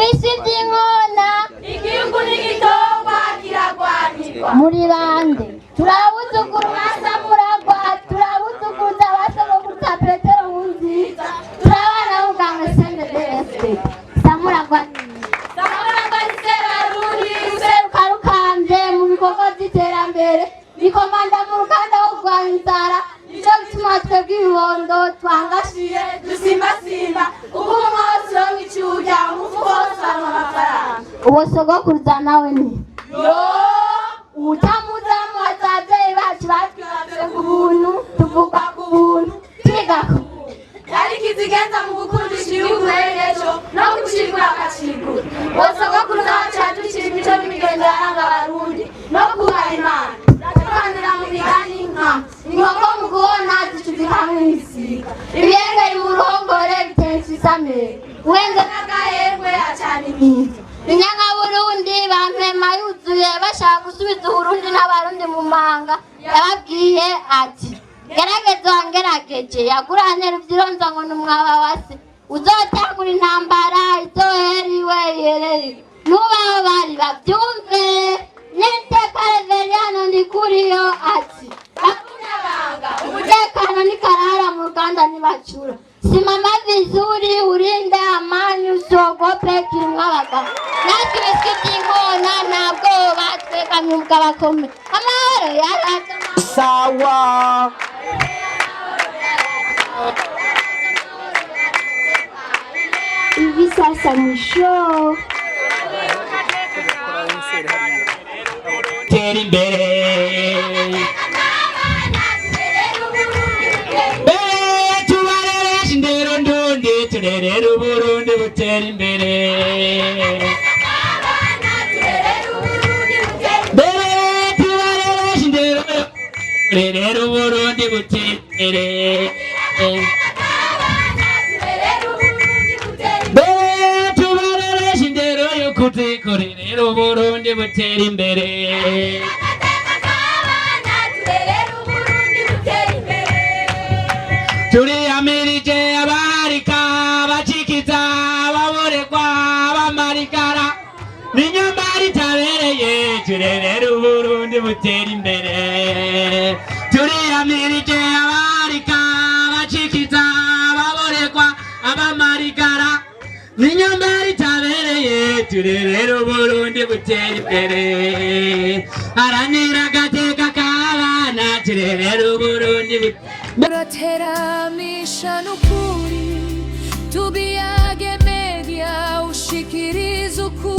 Ibisi by'inkona. Igihugu n'igitongwa kiragwanirwa. Muri bande? Turabuzukuru ba Samuragwa, turabuzukuruza ba sogokuruza Petero Nkurunziza, turabana b'umugambwe CNDD-FDD. Samuragwa. Samuragwa ni Sebarundi. Useruka rukambye mu bikorwa by'iterambere, bikomanda mu ruganda wo kurwanya inzara. Nico gituma twebwe ibibondo twangashiye, dusimbasimba kuko umunwa wose uronka icurya, umufuko wose uronka amafaranga. Uwo sogokuruza nawe ni yo. Utamuzamu abavyeyi bacu batwibatse ku buntu, tuvuga ku buntu, twiga ku buntu. Yari kizigenza mu gukundisha igihugu beneco no kucigura akacigura. Uwo sogokuruza wacu yaducira imico n'imigenzo yaranga Abarundi no kubaha Imana. Tuganira mu migani nka inkoko mu kubona zicudika hamwe n'ibisiga, ibiyengeri mu ruhongore bitensi isamera uhenze n'agahengwe acana imizo. Inyankaburundi bampema yuzuye bashaka gusubiza Uburundi n'Abarundi mu manga, yababwiye ati: "Gerageza wangerageje." Yaguranye Ruvyironza ngo ni umwaba wa se uzotangura intambara, izohera iwe iherere nubaho bari bavyumve. Nyenteka Reveriyano Ndikuriyo ati: Bakunyabanga. "Umutekano ni karara mu ruganda ntibacura. Simama vizuri, urinde amani, usiogope, kirimwo abagabo." Natwe ibiswi by'inkona nta bwoba, twegamye ubw'abakome. Amahoro yaraza. Sawa. Hivi sasa ni show. Tera imbere. Mbere tubareresha indero ndundi, turerere Uburundi butera imbere. Mbere tubareresha indero, turerere Uburundi butera imbere. Mbere tubareresha indero yo kuzikorera, Uburundi butera imbere. Turiyamirije abaharika, abacikiza, ababorekwa, abamarigara n'inyambara itabereye. Turerere Uburundi butera imbere. Turiyamirije abaharika, abacikiza, ababorekwa, abamarigara n'inyambara itabereye. Turerere Uburundi butera imbere. Haranira agateka k'abana, turerere Uburundi butera. Urateramisha n'ukuri, Tubiyage Media ushikiriza ukuri.